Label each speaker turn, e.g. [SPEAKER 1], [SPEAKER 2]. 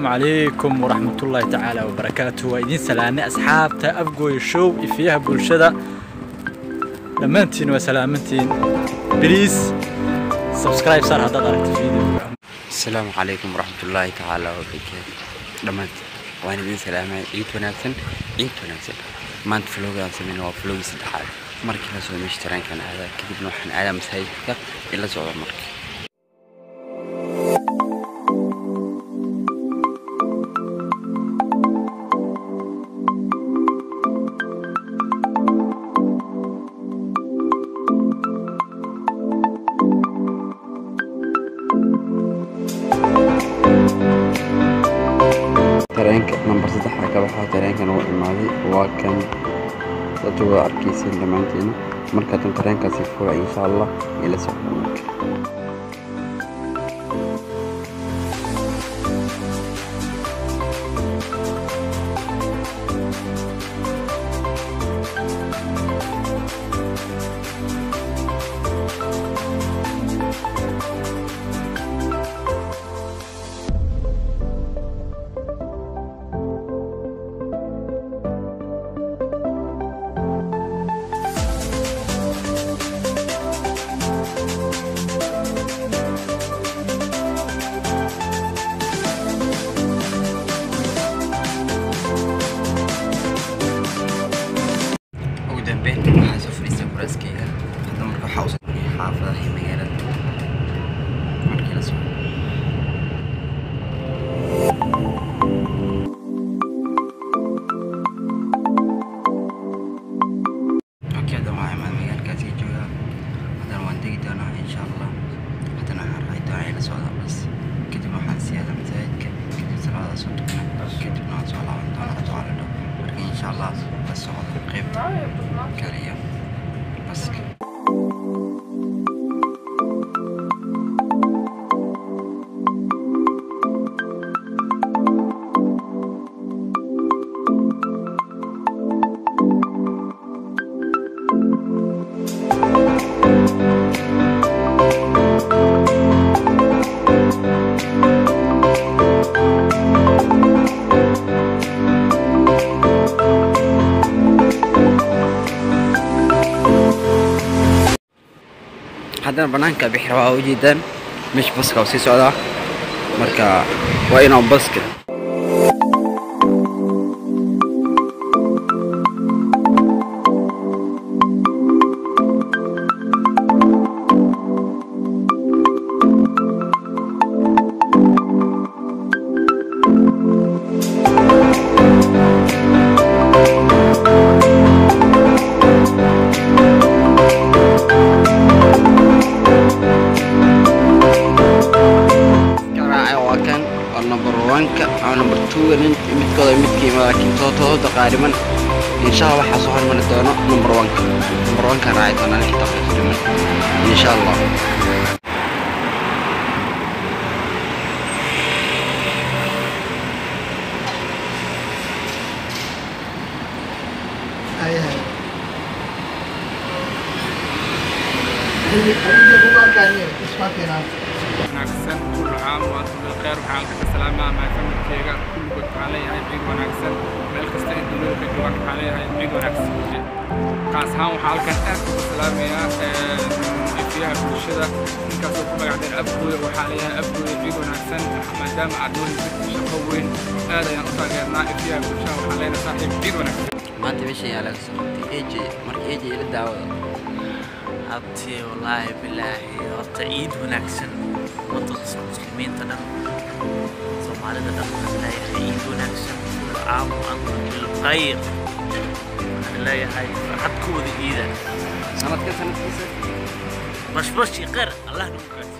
[SPEAKER 1] Asalaamu calaykum waraxmatullaahi tacaala wabarakaatu. Waa idiin salaanay asxaabta Afgooye Show ifiyaha bulshada dhammaantiin, waa salaamantiin. Please subscribe saar haddaad aragto video.
[SPEAKER 2] Asalaamu calaykum waraxmatullaahi tacaala wabarakaatu. Dhammaantiin waan idin salaamay. Ciid wanaagsan, ciid wanaagsan. Maanta vlog-gaan sameyna waa vlog-gii saddexaad. Markii la soo meesha tareenkan aadaa, kadibna waxaan aadaa masaajidka. Ila socda marka. Tareenka nambar 3 ka baxaa, tareenkan uu imaaday, waa kan dad wada arkaysiin dhammaantiina. Marka tan tareenkaasi fuula, insha Allah ila socda marka. Ugu dambeyn waxaa soo fadhiistay kuraaskeyga hadda. Marka waxaa usoo xaafadaha iyo magaalada markii la socdo. Okay, hadda waxaa imaad magaalkaasi joogaa. Haddana waan tegi doonaa, insha Allah. Haddana waxaan raaci doonaa, ila socdaa bas. Kadib waxaan sii aadaa masaajidka, kadib salaada soo tukana, kadibna waan soo laaban doonaa hadduu Alla dhaho. Marka insha Allah la socdo qeybta kale iyo baska. Haddana banaanka bixi rabaa, ujeedaan meesha baska oo sii socdaa. Marka waa inaan baska. Raacay waa kan, waa number 1-ka ama number 2 nin midkooda midkii, laakiin todoba qaariman. Insha Allah waxaa soo hormari doono number 1-ka. Number 1-ka raaci doona 6 daqiiqo dhiman, insha Allah.
[SPEAKER 3] Wanaagsan, kullu caam wa antum bilkhayr. Waxaan halka ka salaamaa my familkeyga kulligood. Waxaan leeyahay ciid wanaagsan. Meel kasta ay dunida ka joogaan waxaan leeyahay ciid wanaagsan. Qaas ahaan waxaan halkan aad uga salaamayaa ifiyaha bulshada, ninkaasoo ku magac dheer Afgooye. Waxaan leeyahay Afgooye, ciid wanaagsan. Maadaama aad noo haysid shaqo weyn, aad ayaan u taageernaa ifiyaha bulshada. Waxaan leenahay saaxiib, ciid wanaagsan.
[SPEAKER 2] Maanta meeshan yaa laga soo qabtay AJ. Marka AJ ila daawada.
[SPEAKER 4] Abti, wallaahi bilaahi, horta ciid wanaagsan ummadda muslimiinta dhan, Soomaalida dhan. Waxaan leeyahay ciid wanaagsan, kullu caam wa antum bilkhayr. Waxaan leeyahay farxad ku wada ciida.
[SPEAKER 2] Sanadka sanadkiisa
[SPEAKER 4] bashbash iyo khayr Allah nagu gaarsiiyo.